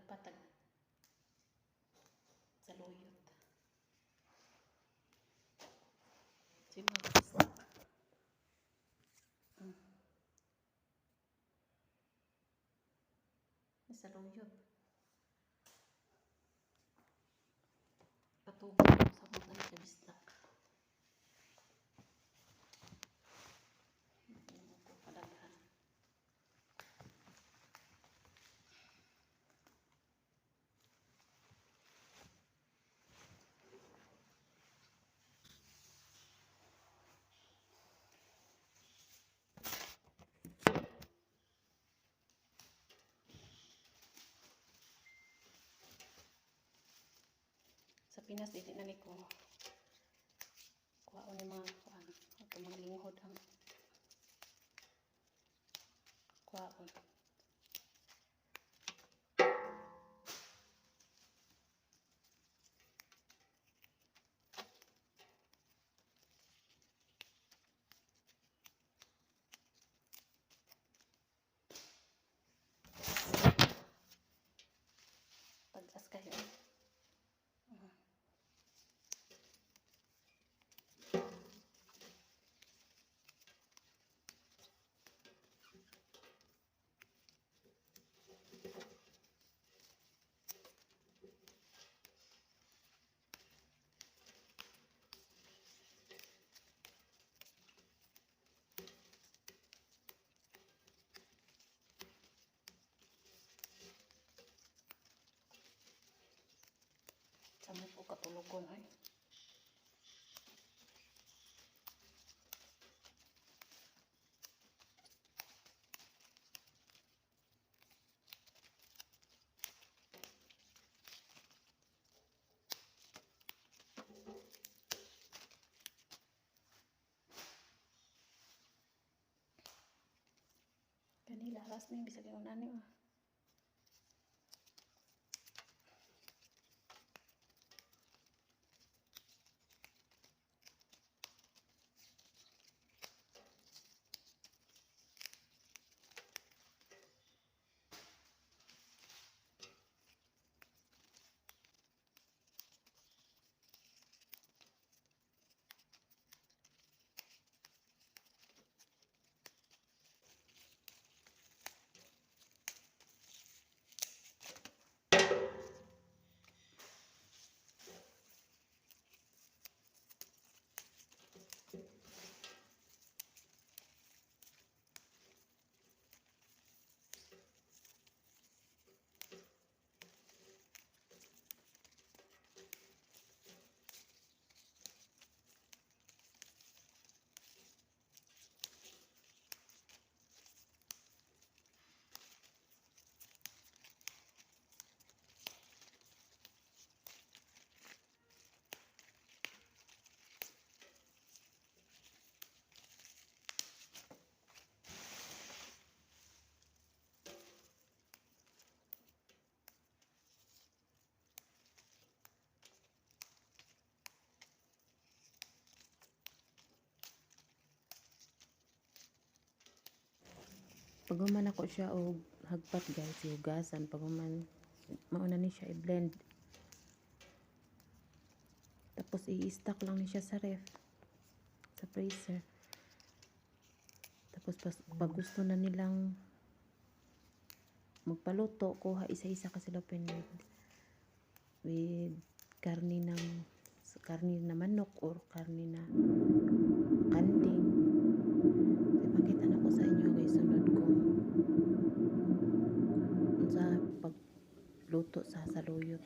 Hagpatag saluyot. Si mga bisdak. Saluyot. Patubo sa mga sa bisdak. Ko padaghan. Sa Pinas dili na ni ko kuhaon ni mga kuan, ato mga linghod ang kuhaon. Tag-as kayo. Samot og katulogon ay. Kani laras ni bisag ingon ani oh. Paghuman nako siya og hagpat, guys, gihugasan, paghuman mao na ni siya i-blend. Tapos i-stack lang ni siya sa ref, sa freezer. Tapos pag gusto na nilang magpaluto, kuha isa-isa ka sila open with karne ng karne na manok or karne na kanding. Ipakita na ko sa inyo, guys, sunod kung unsa pagluto sa saluyot.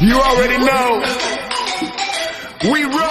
You already know. We run.